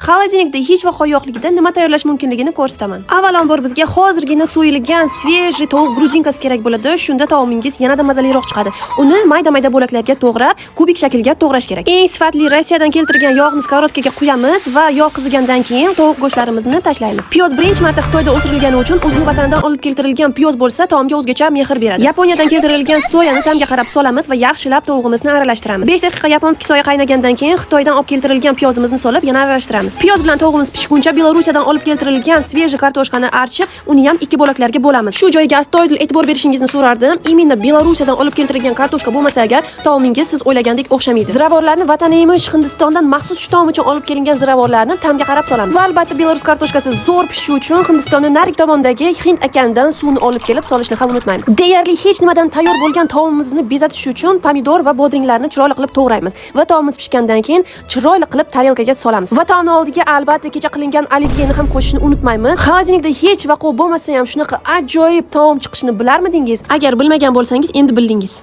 Холодильник da hech vaqo yo'qligida nima tayyorlash mumkinligini ko'rsataman. Avvalambor bizga hozirgina so'yilgan свежий tovuq грудинка si kerak bo'ladi. Shunda taomingiz yanada mazaliroq chiqadi. Uni mayda-mayda bo'laklarga to'g'rab, kubik shaklga to'g'rash kerak. Eng sifatli Rossiyadan keltirgan yog'ni сковородка ga quyamiz va yog' qizigandan keyin tovuq go'shtlarimizni tashlaymiz. Piyoz birinchi marta Xitoyda o'stirilgani uchun o'zini vatanidan olib keltirilgan piyoz bo'lsa, taomga o'zgacha mehr beradi. Yaponiyadan keltirilgan soyani ta'mga qarab solamiz va yaxshilab tovug'imizni aralashtiramiz. 5 daqiqa японский soya qaynagandan keyin Xitoydan olib keltirilgan piyozimizni solib, yana aralashtiramiz. Piyoz bilan tovug'imiz pishguncha Belorussiyadan olib keltirilgan свежий kartoshkani archib, uni ham ikki bo'laklarga bo'lamiz. Shu joyga astoydil e'tibor berishingizni so'rardim. Именно Belorussiyadan olib keltirilgan kartoshka bo'lmasa agar, taomingiz siz o'ylagandek o'xshamaydi. Ziravorlarni vatani emish Hindistondan maxsus shu taom uchun olib kelingan ziravorlarni ta'mga qarab solamiz. Va albatta belarus kartoshkasi zo'r pishishi uchun Hindistonni narigi tomonidagi Hind okeanidan suvni olib kelib solishni ham unutmaymiz. Deyarli hech nimadan tayyor bo'lgan taomimizni bezatish uchun pomidor va bodringlarni chiroyli qilib to'g'raymiz va taomimiz pishgandan keyin chiroyli qilib tarelkaga solamiz. Va taomni oldiga albatta kecha qilingan olivyeni ham qo'shishni unutmaymiz. Холодильник da hech vaqo bo'lmasa ham shunaqa ajoyib taom chiqishini bilarmidingiz? Agar bilmagan bo'lsangiz, endi bildingiz.